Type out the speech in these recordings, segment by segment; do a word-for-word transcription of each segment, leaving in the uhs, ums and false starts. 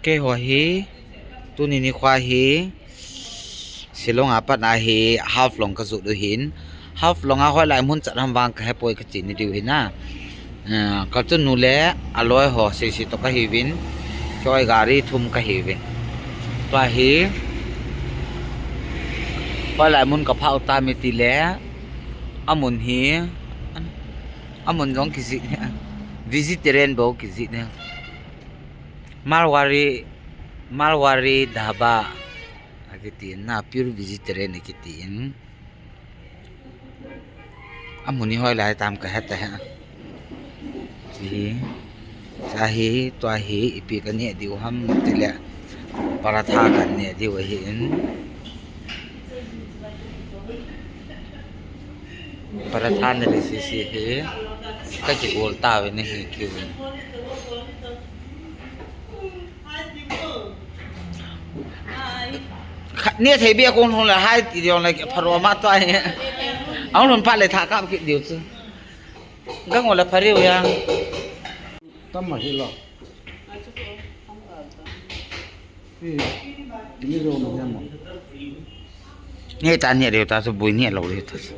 Keiho hi, tuni nikho hi, Shillong a pat a hi, Haflong kajot u ahin. Haflong a hoilai mun chat ham vang kahepoi kati diu ahin. Ah, kachanu le aloi ho sese toh kahiuvin. Keiho gari thum kahiuvin. Tua hi, hoilai mun kaphah u tam itile, amun hi, amun jong kijih ne, vegetarian bou kijih ne. Marwari, Marwari Dhaba akiti in, na pure vegetarian akiti in. Amun hi hoilai tam kahe tahih. Hiche hi, tua hi, ipi kaneh diu ham tile, paratha kaneh diu ahin. Paratha neh le sese hi, kakigol tauvin ahi kiuvin. Khat neh thei bia kon hung le hai ti jong le pharo ma tua hi. Ahung lhun phat le tha kap kit diu chu. Gang ole phariu ya. Tam ma hi lo. Hi, ni ro ma ya ma. Neh ta neh diu ta chu bui neh lou diu ta chu.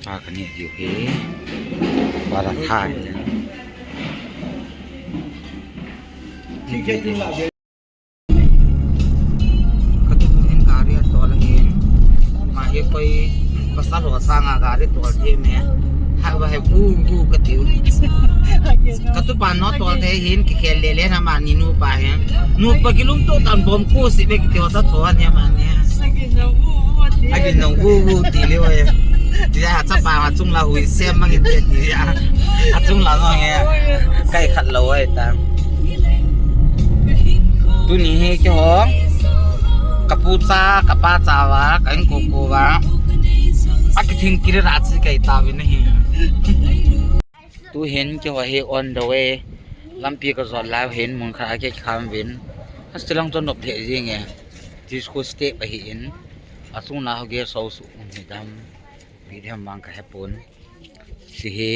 Tha kaneh diu hi. Paratha hi. Katupa hin gari atol ahin. Ama hi koi pasal ho sanga gari tol thei me. Haiva hi bu bu katiu. Katupa notol thei hin kikhel le le na amani nupa hi. Nupa kilungto tan bom ko si be kitiu ta tho ani amani. Agi nong bu bu ti le oi. Tia chapa achung la hui sem mang in tia. Achung la ngong e. Kai khat lou oi ta. Tuni hi keiho, kapu cha, kapa cha uva, ka insung uva, akithing kit a che kei tauvin ahi. Tuhin keiho hi on the way, lampi kajot lai uhin, mun khat a kikham uvin. Astilang chu anop lheh jeng e, disco step ahin, achung na ho guest house um hidam, ipi ding ham vang kahepon. Hiche hi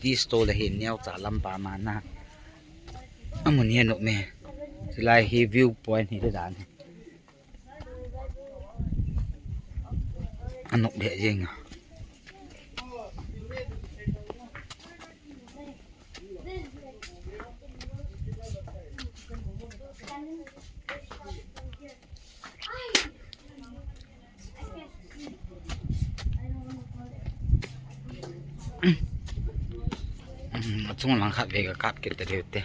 tea stall ahin, neocha lampa mana. Amun hi anop me. Chulai hi view point hi dan. Anop lheh jeng a. Achung lang khat vei kakap kit ta diu te.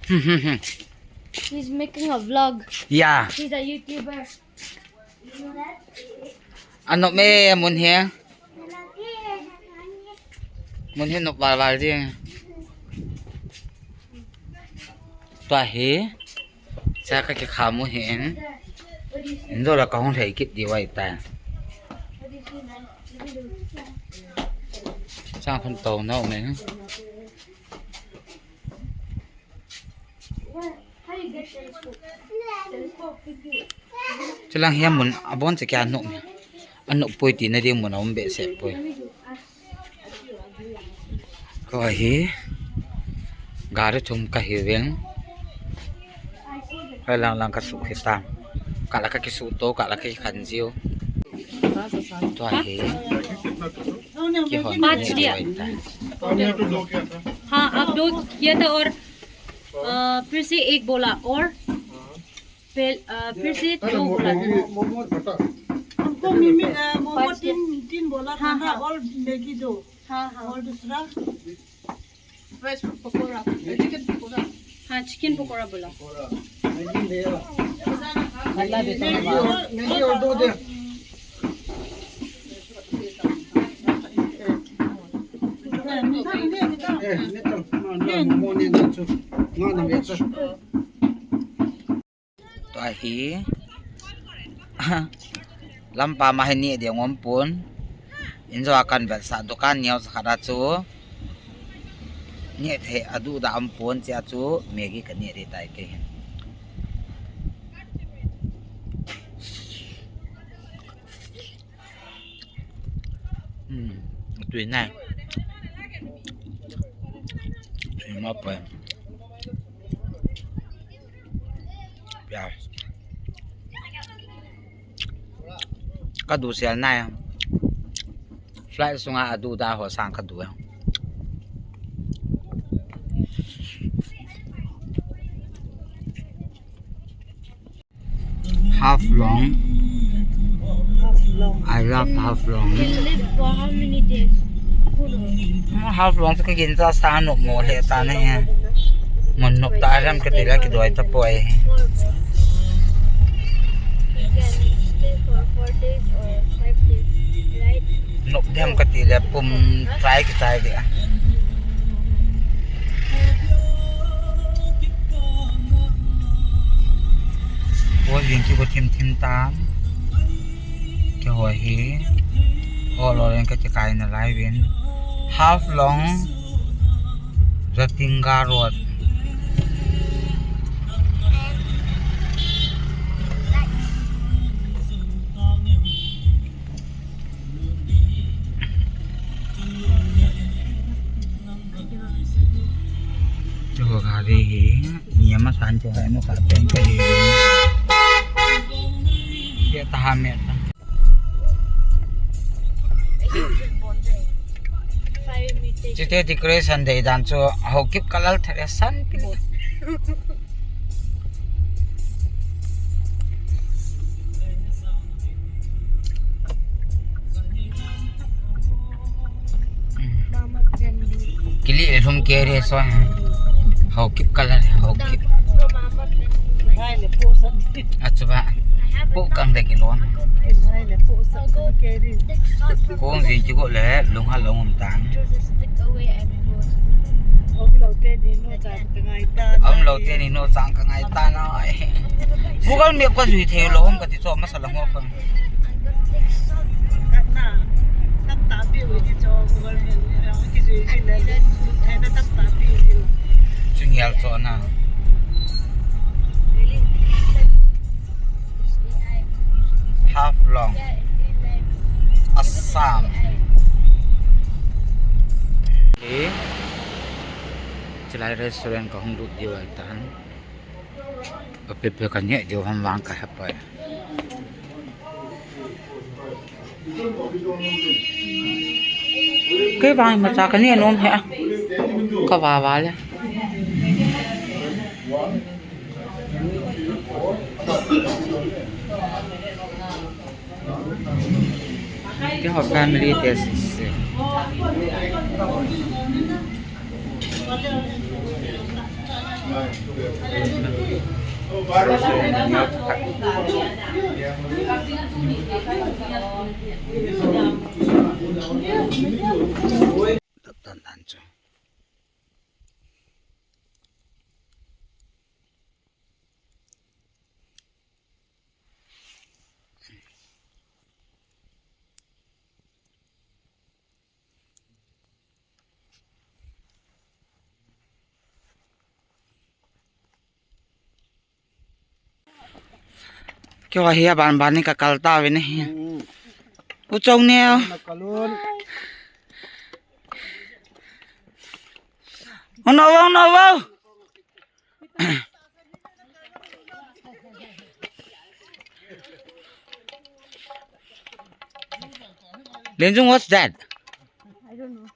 He's making a vlog. Yeah. He's a YouTuber. Anop me mun hi. Mun hi nop val val jeng. Tua hi. Cha kakikham u hin. Injo la kahung lhai kit diu ahitai. Cha khun to nau me. Chulang hi amun abon cha kia anop me. Anop poi tina ding mun aum behseh poi. Keiho hi gari thum kahiuvin. Hoilang lang kasuh hitam. Kah la kakisuh to, kah la kakikhen jiu. Tua hi. Kihon पाँच दिया। Tua hi ta. हाँ, आप दो किया था और, अ, फिर से एक बोला और पहल-, अ, फिर से दो बोला था। मोमो, मोमो बटर। हमको मिमी, अ, मोमो पाँच तीन, तीन बोला था हाँ, ना, हाँ। और मैगी दो। हाँ, हाँ। और दूसरा? वेज पकौड़ा, चिकन पकौड़ा। हाँ, चिकन पकौड़ा बोला। मैगी दे। मैगी और, मैगी और दो दे। ए, मीठा नहीं है, मीठा। ए, मीठा। ना, ना, मोमो नहीं, ना, चु-, ना, ना, मीठा। Tua hi. Lampa ma hi neh ding um pon. Injo a kan vetsah dukan neocha khat a chu. Neh thei aduhdah um pon, chea chu Maggi kaneh ding tai kei hin. Hmm, tui nai. Tui ma pa. Pias. Ka du sel nai. Flight sunga a du da ho sang ka du. Haflong. Haflong. I love Haflong. You live for how many days? Haflong chu ka gin cha sa nop mo le ta ne. Mon nop ta ram ka ti la ki doi ta poi. You can stay for four days or five days, right? Nop dem ka ti le pum try ki try de. Ko jing ki ko thim thim tam. Keiho hi, ho lo len ka kikai nalai uvin. Haflong, Jatinga Road. Chu gari hi, ni ama san chu hai mo ka pen ka hi. Ye ta ha me ta. Chite decoration dei dan chu Haokip colour thare san pi. Kili le lhum ke re so. Haokip colour, Haokip. Achu ba. Pu kang de kilon. Kong jin chu ko le lung ha long um tan. Om lo te ni no chang ka ngai ta na. Google Map ka jui thei lo hom ka ti chu masa la ngo ka. Chu ngial chu na. Haflong, Assam. Okay. Chulai restaurant ka hung lut diu ahitan. Ka pepe ka neh diu ham vang ka hepai. Kei vang imacha ka neh nom he a. Ka va va le. Keiho family te si. Tan tan chu. Keiho hi aban ban in ka kal tauvin ahi. Hmm. U Chongneo. Na kalun. Ono, ono, ono. Lenjung, what's that? I don't know.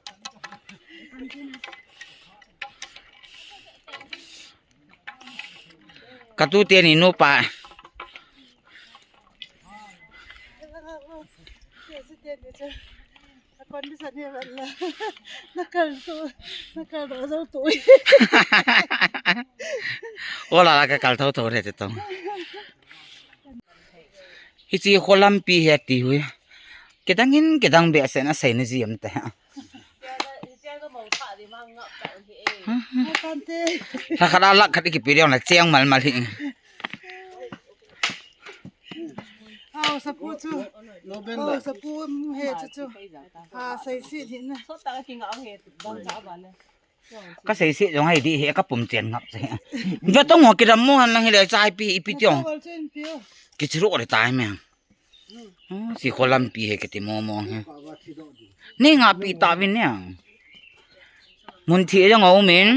Katu teni nupa. Condition hi valla. Nakal tu, nakal tu, tu. Ola la ka kal tho tho re te tong. Hichi kho lampi hi ati hui. Kidang in, kidang behseh na sei na ji am te. Lakh khat a lakh khat i kipe ding la cheng mal mal hi. Hao sapu chu. Hao sapu he chu chu. Ha, sei si hi na. Ka sei si jong hai di he ka pum chen ngap se. Ve tong ho kidam mo han lang hi le chai pi ipi tiong. Kichiru le tai me. Hmm, si kho lampi he kiti mo mo he. Ni nga pi ta vin ne. Mun thi jong a um in.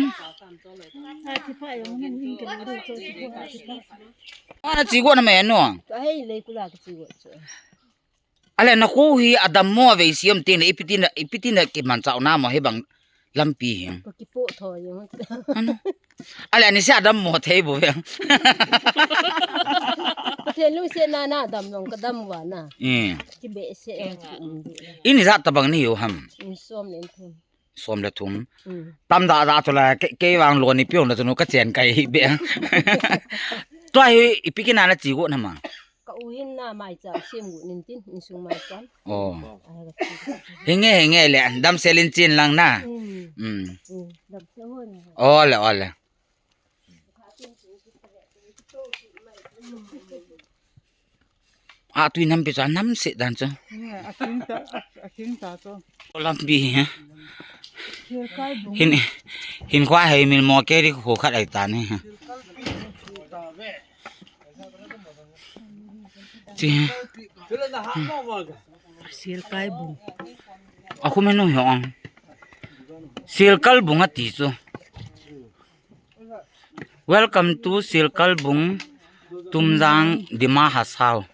Ana chi go na me no. Ka hei le kula ka chi go chu. Ale na khu hi adam mo ve siam tin ipi tin ipi tin ki man chau na mo he bang lampi hi. Ka ki po tho yo. Ano. Ale ni se adam mo thei bo ve. Ka the lu se na na dam long ka dam wa na. Eh. Ki be se. Ini za ta bang ni yo ham. In som len thum. Som le thum. Mm. Tam da da to la ke ke wang lo ni pion na to no ka chen kai hi be. To hi ipi ki na na chi go na ma. Ka u hin na mai cha sem gu nin tin insung mai chan. Oh. Ai ga chi. Hinge hinge le dam selin chin lang na. Mm. Mm. Mm. Dam se ho na. Ole ole. A tui nam pe cha nam se dan cha. Ni a kin ta a kin ta to. Lampi hi. Silkai bung. Hin hin khwa hei mil mo ke ri khu khat ai ta ni. Chi. Silkai bung. A khu me nu hi ong. Silkal bung a ti chu. Welcome to Silkal Bung, Tumjang, Dima Hasao.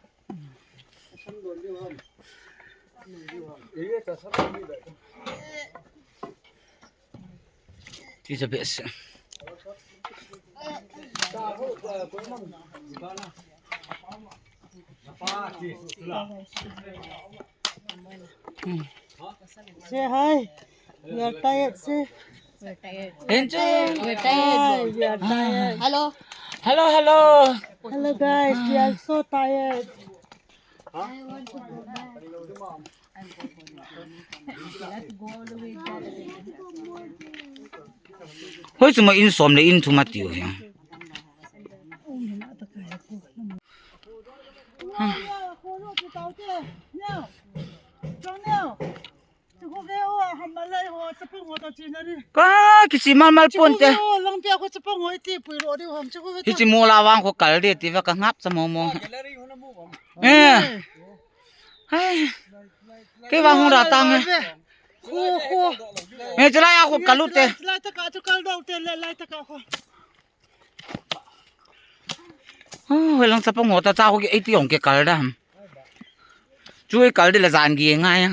Ti sa bes. Hmm. Say hi. We are tired, say. Enjoy. We're tired. Hi, we are tired. Hello. Hello, hello. Hello, guys. We are so tired. Hoi chu ma in som le in thum a tiu hi. Ka kichi mal mal pon te. Hichi mo la vang ko kal de ti va ka ngap cha mo mo. Eh. Hai. Kei vang hung ra tang e. Khu, khu. Me chalai a khu kal u te. Lai ta ka chu kal dau te le lai ta ka khu. Oh, hoi lang chapang ho ta cha khu ki ei ti ong ke kal da ham. Chu ei kal de la jan gi ngai a.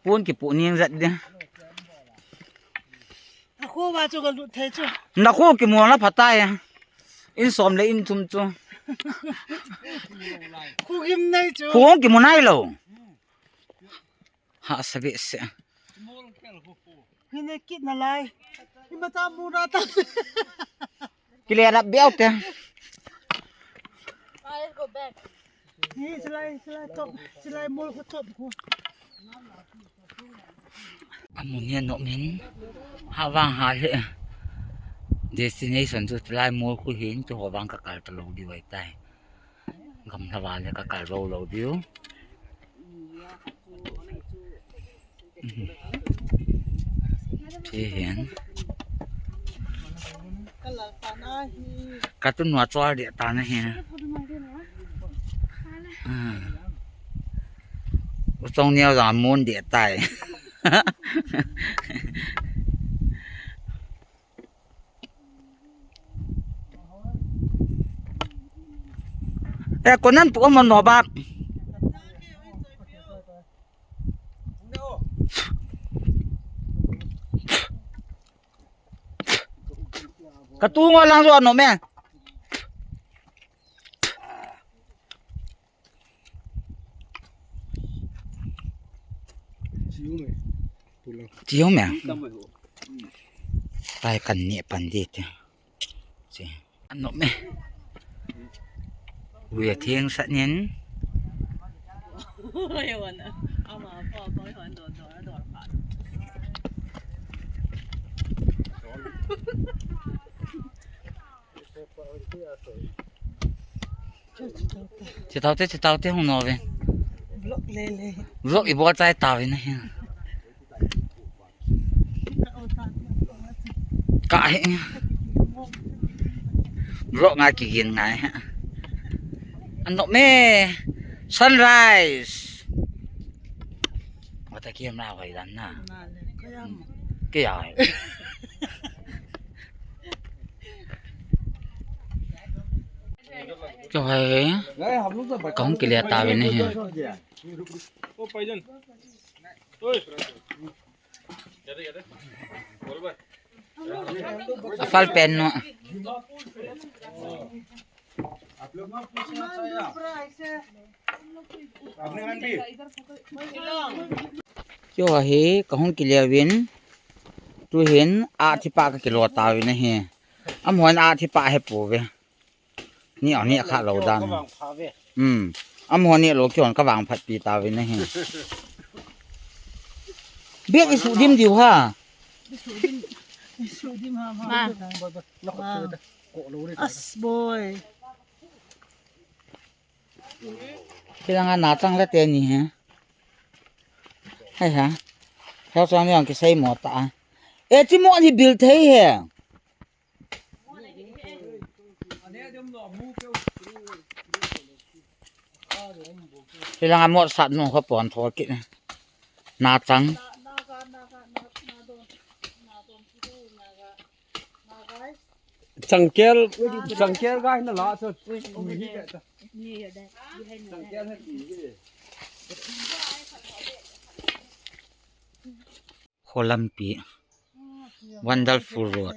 Pon ki pu niang jat de. A khu va chu ka lut thei chu. Na khu ki mu la phatai a. In som le in thum chu. Khu gim nei chu. Khu ki mu nai lo. Ha sa be se. Hine kit na lai. Ima ta mu ra ta. Kile rap beu te. Ni silai, silai top, silai mol ko top ko. Amun ya no min. Ha vang ha le. Destination chu silai mol ko hin chu ho vang ka kal ta lo di wai tai. Gamla vale ka kal lo lo diu. Thi hin. Ka tu nua chua de ta na hi. Ah. U chong niau jang mun de tai. Eh, konan pu amon no ba. Ka tu ngo lang jo no me. Chiu me. Tai kan ni pan di te. Chi. Ano me. Ui a thieng sat nin. Chitau te, chitau te hung no ve. Vlog le le. Vlog i bol chai ta ve na hi. Ka hi. Vlog ngai kigin ngai ha. Ano me. Sunrise. Takim na hoi dan na. Kaya mo. Kaya. Cho hai. Kahung kile ta ve ne he. Afal pen no. Kio hi kahung kile uvin. Tuhin a thipa kakilo ta uvin ahi. Amahon a thipa he pu ve. Ni ani kha lo dan. Hmm. Amahon ni lo kion ka vang phat pi ta uvin ahi. Bek isu dim diu ha. As boy. Kila nga na chang la te ni he. Hai ha. Heo chang ni ang kisei mo ta. E ti mo ni bil thei he. Kila nga mo sat nu kho pon tho kit. Na chang. Changkel, changkel gai na la so. Changkel ha ti. Kholampi. Wonderful road.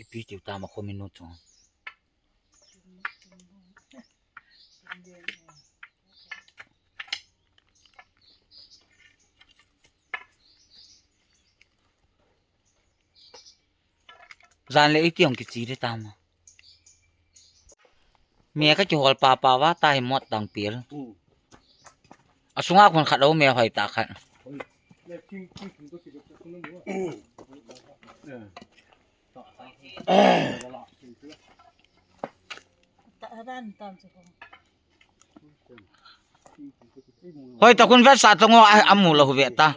Ipi tiu tama khominu chu. Jan le iti ong kichi de tama. Me ka kihol papa va ta hi mot dang pil. Asunga khun khat lo me hoi ta khat. Hoi ta khun vet sa tongo a, amu lo hu vet ta.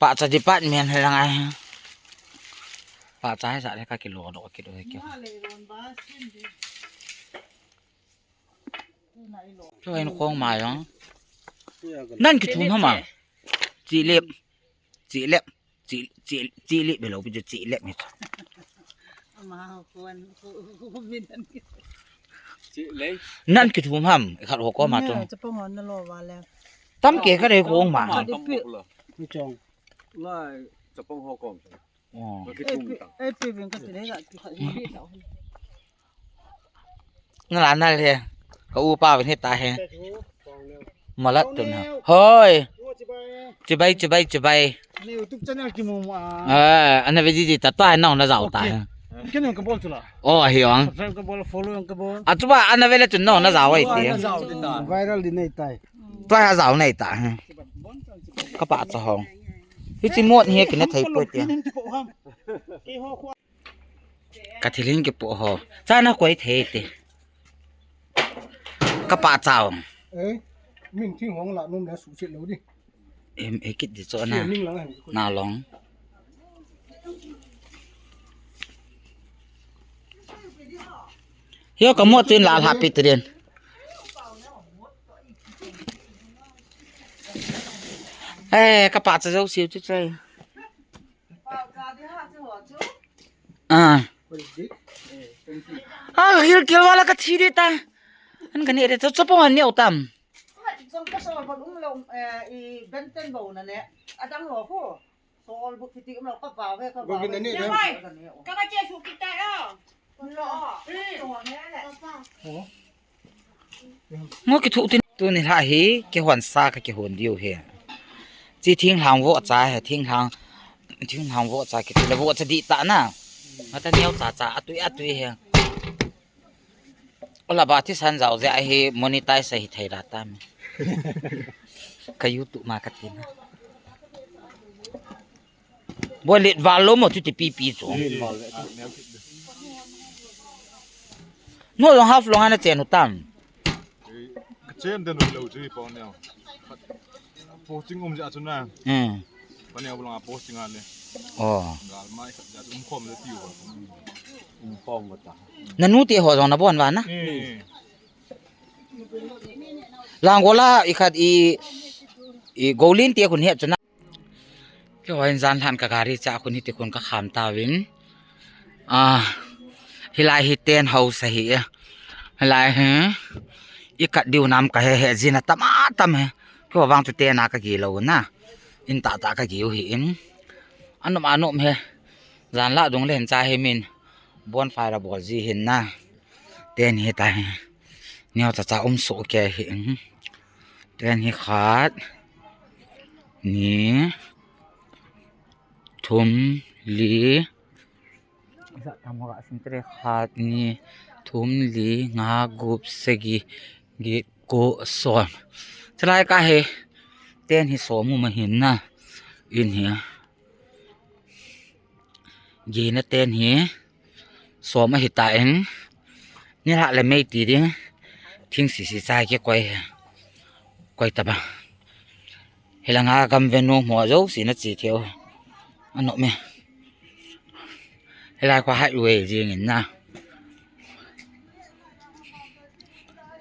Pahcha department hi lang ai. Pahcha hi sa le ka kilo do kilo hi kilo. Cho hin khong mai jong. Nan kithum hama. Chi lep. Chi lep. Chi, chi, chi lep belo pi chi lep ni. Ama ho kon ko min nan ki. Chi lei. Nan kithum ham. Khat ho ko ma to. Chapang hon na lo va le. Tam ke ka dei khong ma. Tam bok lo. Ni chong. Lai chapang ho kom. Oh. Ka kithum ta. Ei pi vin ka ti le ga ki khat ni lo. Na la na le. Ka u pa vin he ta he. Malat tun ha. Hoi. Chibai, chibai, chibai. Ni YouTube channel kimu ma. Ah, ana ve di di ta ta na na jao ta. Kinu ka bol chula. Oh, hi ong. Subscribe ka bol, follow ka bol. A chuba ana ve le tun na na jao ai ti. Viral di nei tai. Tua ha jao nei ta. Ka pahcha hong. Hichi mot hi kine thei poi ti. Ka thilhin kipo ho. Chana koi thei te. Ka pahcha hong. Eh, min thing hong la nom le su chet lo di. Em, e kit di cho na. Ning lang han. Na long. Hio ka mo tin la la pi tin. Eh, ka pahcha jo siu chu chai. Ah. Ah, gil gil wala ka thi de ta. An ka ne de to chapang an ne utam. Jong ka sol bol um lo, eh, i benten bo na ne. Adang lo ko. Sol bu kiti um lo ka ba ve ka ba. Ka ba che su kita yo. Ngo kithu tin tuni lha hi, kihon sa ka kihon diu hi. Chi thinglhang vo cha hi, thinglhang, thinglhang vo cha kiti le vo cha di ta na. Mata neo cha cha atui atui hi. Ola ba thisan jao je ahi monetize ahi thei ra ta mi. Ka YouTube ma ka tin. Bo let val lo mo chu ti pi pi chu. No long half long ana chen u tam. Ka chen den u lo chu po neo. Po ching um ja chu na. Hmm. Kane abulanga posting a le. Oh. Gal mai khat ja umkhom le tiu. Umkhom ta. Nanu te ho jong nabon uva na. Eh. Langol a ikhat i, i Golin te khun hi chu na. Keiho hin jan lhan ka gari cha khun hiti khun ka kham tauvin. Ah, hilai hi tent house ahi e. Hilai hi i kat diu nam ka he he jin atam atam e. Keiho vang chu tent a ka gi lou na. In tah tah ka gi u hi in. Anom anom he. Jan lah dung le hin cha hi min bonfire bol ji hin na. Tent hi ta hi. Neo cha cha um soh kei hi in. Tent hi khat. Ni. Thum, li. Za tam ho ka sim tere khat, ni, thum, li, nga, gup, sagi, get, ko, som. Chulai ka he tent hi som um ahin na. In hi. Gina tent hi. Som ahi ta in. Nilhah le mei ti ding. Thing sisi chai kikoi. Koi taba. Hilanga gam venu mo jouse na chi thei u. Anom e. Hilai kho highway jing in na.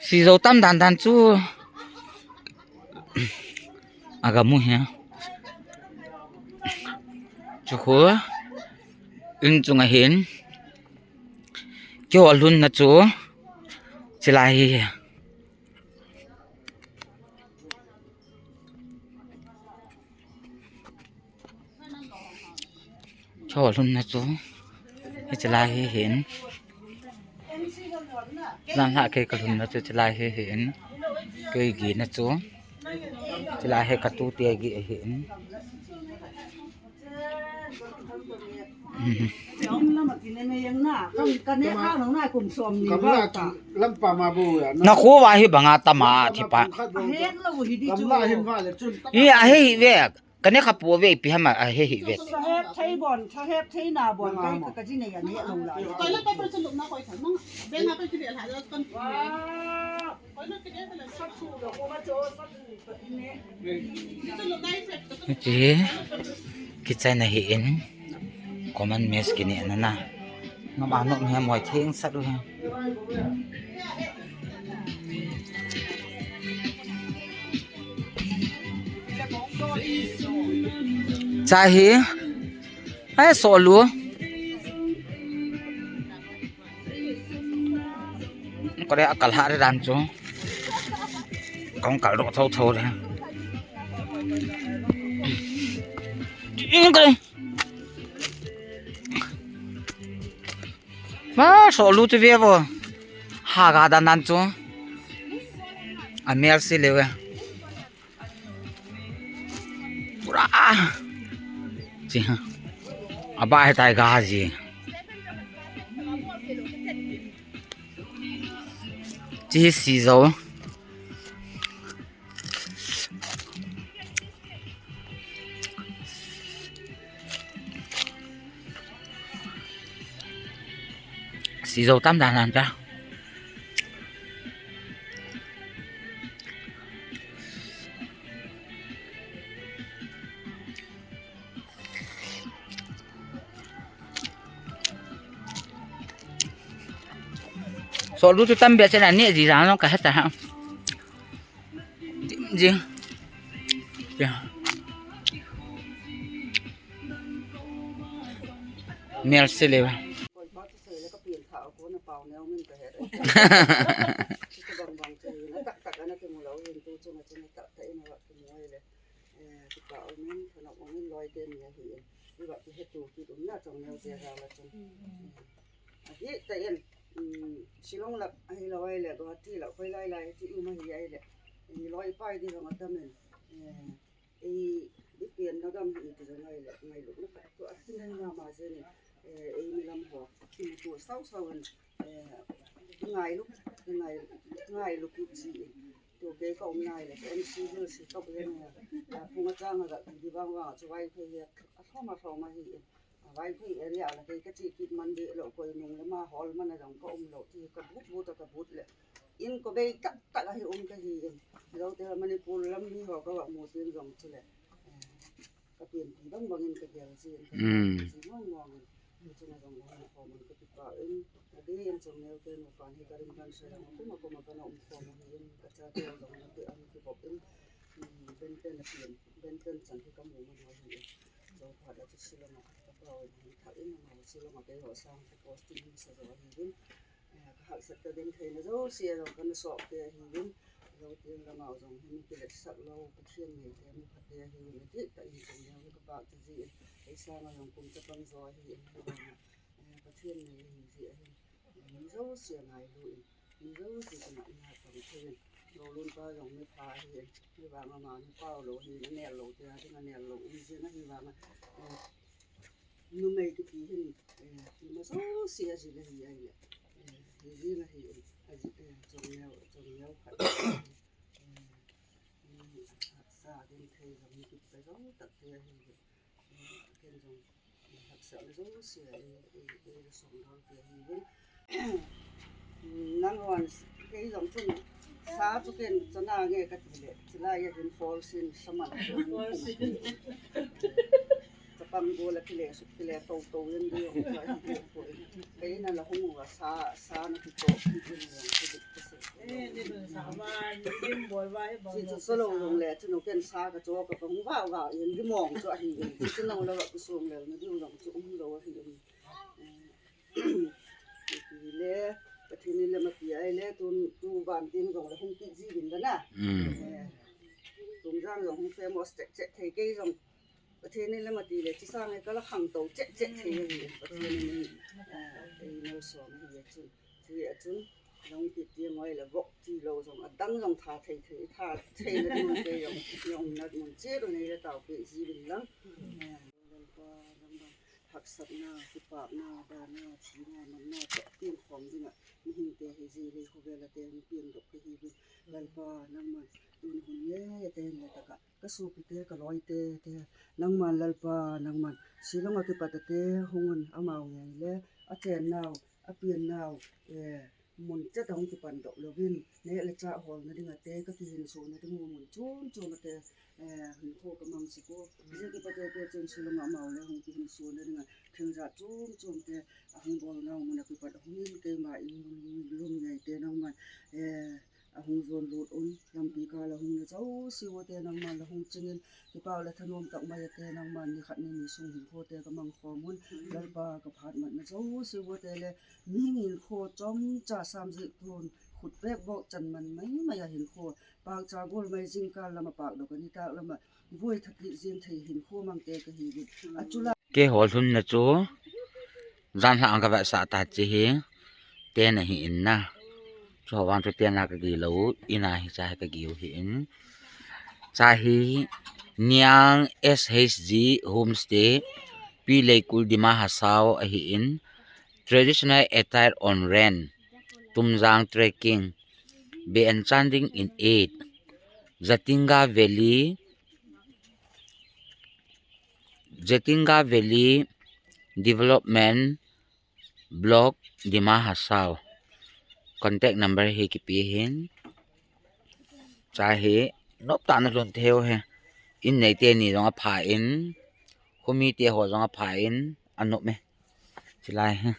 Sijou tam dan dan chu. Aga mu hi. Chu khu. In chunga hin. Keiho lhunna chu. Chulai hi. Keiho lhunna chu. Hiche lai hi hin. Jan lhah kei ka lhunna chu chulai hi hin. Kei gina chu. Chulai hi ka tute gi hin. Na kho va hi banga tama thi pa. I a he hi ve. Ka ne kha pu ve pi hama a he hi ve. Hiche hi kitchen ahi in, common mess kini na na. Ngam a nom hi moi theng sat u hi. Cha hi. Ai, soh lu. Kore a kal ha re dan chu. Kong kal ro tho tho re. Kore. Ma, soh lu chu ve vo. Ha ga dan dan chu. A mel si le ve. Pura. Chi ha. Aba he tai ga ji. Chi si jo. Si jo tam dan dan ta. Soh lu chu tam bia chen ani ji jang long ka heta ha. Jing. Ya. Mel se le ba. Eh, kipa umin, thanop umin, loi te ni ahi in. Iba kihetu kit umna chang neo te jala chang. Eh, ahi ta in, um, Shillong lah, ahi lou ahile, Guwahati lah, koi lai lai, ti um ahi ahile. Eh, loi pai di jong atam in. Eh, eh, i pian na gam hi ti jong ahile, ngailutna khat tu atin na ma jeng in. Eh, eimi lam ho, kimuto sao sao in. Eh, ngailu, ngai, ngailu kit ji in. Tu kei ka um nai le, M C Hills hi ka um e. A, Pungachang a ga di vang vang chu Vaiphei hi a lhom a lhom ahi e. A, Vaiphei area la kei ka che kit man di lo, koi nung le ma hol man a jong ka um lo ti ka but but a ka but le. In ko bei tak tak ahi um ka hi e. Lo te Manipur lam mi ho ka va mu tin jong chu le. Eh, Ka pianpi bang bangin ka gel jin, ka Mm. gel jin mong mongin. Hichun a jong hung khom un ka kipah in, adeh in Chongneo te nupa hi ka ring kan sa jong, akoma koma kana um khom ahin, ka chate jong na ki an kibop in, mm, Benten a pian, Benten chan hi ka mu man ahin. Jong phat a chu Shillong a ka pau in, thah in amau Shillong a keiho sang ka posting sa jo ahin. Eh, ka haksat ka genthei na jouse a jong kana sop te ahiuvin. Lou teng lama jong hin kiletsak lou, Pathen ngeite mi phate ahiuvin, adih tah in Chongneo hi ka pachat jin, ei sanga jong kum chapang jo ahin, hivanga, eh, Pathen ngei ahi jeh ahin, eh, mi jouse ngailu in, mi jouse kana ina pang thei in, Lolun pa jong mi pha ahin, hivanga ama mi pau lou ahin, anel lou te, ading anel lou um jin ahivanga, eh, numei kiti hin, eh, ima jouse ajil ahi ahile. Eh, hi jing ahi, eh, aji, eh, Chongneo, Chongneo khat. Eh, eh, sa genthei jong ni kit pa jong tak te ahi. Eh, ken jong, eh, haksatna jouse, eh, eh, eh, song dol te ahi. Nang wan, kei jong chun, sa chu ken chana nge kati le, chulai a hin false in saman chu. False in. Chapang gol a kile, suk kile, to to in di jong chu ahi ko. Kei na la hung uva sa, sa na kito, kiti na jong chu dik kasi. Eh, ni dun sa ma, ni dim bol va, eh, bang. Si chu solo jong le, chu no ken sa ka cho ka hung va va, in di mong chu ahi. Chu no la va ku song le, ni di jong chu um lo ahi. Eh, Ti le, Pathen in le mati ai le, tu, tu van ding jong le hung kit ji vin la na. Mm. Eh, Tumjang jong hung famous cheh cheh thei kei jong. Pathen in le mati le, chi sang e ka la khangtou cheh cheh thei le, Pathen in, eh, ei nal som hi le chun. Chi a chun, jong kit ti ngoi le vok ti lo jong, adang jong tha thei thei, tha thei le mun kei jong, jong nat mun che ro nei le tao pe ji vin lang. Eh, Lalpa, nangman haksatna, kipana, dana, thina, manna, cheh teng khom dinga, mihing te hi ji le khovel a te, mi piang dok ka hi vin. Lalpa, nangman, tun hun nge te le taka, ka sopi te, ka loi te, te, nangman Lalpa, nangman, Shillong a kipat a te, hung un amau ngei le, a chen nau, a pian nau, eh, mun chet a hung kipan doh louvin, neh le chah holna ding a te, ka kihinso na ding u mun chom chom a te, eh, hinkho ka mang sek u. Hijeh a kipat a te chun Shillong a amau le hung kihinso na ding a, thil jat chom chom te, a hung bol nau mun a kipat a hung in keima in lum, lum ngei te nangman, eh, a hung jon lut un, lampi kal a hung na jouse u te nangman la hung chingin, kipah le thanom tak mai a te nangman ni khat ni ni sung hinkho te ka mang khom un, Lalpa ka phat mat na jouse u te le, mihing hinkho chomcha sam jeh tun, khut bek bok chan man mai mai a hinkho, pangcha gol mai jingkal lam a pak doh ka ni tak lam a, voi thakit jing thei hinkho mang te ka hi vin. A chula Keiho lhunna chu, jan lhah ang ka vetsah ta chi hi, tent ahi in na. Chu ho vang chu tent a ka gilou, in a hi cha hi ka giu hi in. Cha hi Niang S H G Homestay, P Leikul Dima Hasao ahi in. Traditional attire on rent. Tumjang trekking. Be and Chanding in eight. Jatinga Valley. Jatinga Valley Development Block, Dima Hasao. Contact number hi kipe hin. Cha hi nop tah na lhun thei u hi. In nei teni jong apha in, khomi te ho jong apha in, anop e. Chilai hi.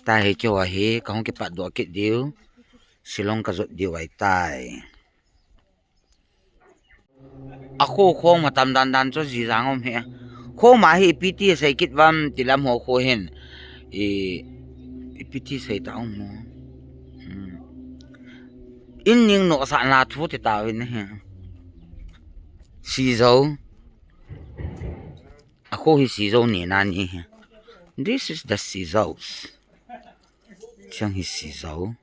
Tahi keiho hi, ka hung kipat doh kit diu. Shillong ka jot diu ahitai. A kho khong ma tam dan dan chu ji jang um hi. Kho ma hi ipi ti sei kit vam ti lam ho kho hin. I, ipi ti sei ta um ho. Hmm. In ning no sa na thu ti ta vin hi. Sizo. A kho hi sizo ni na ni hi. This is the sizos. Chang hi sizo.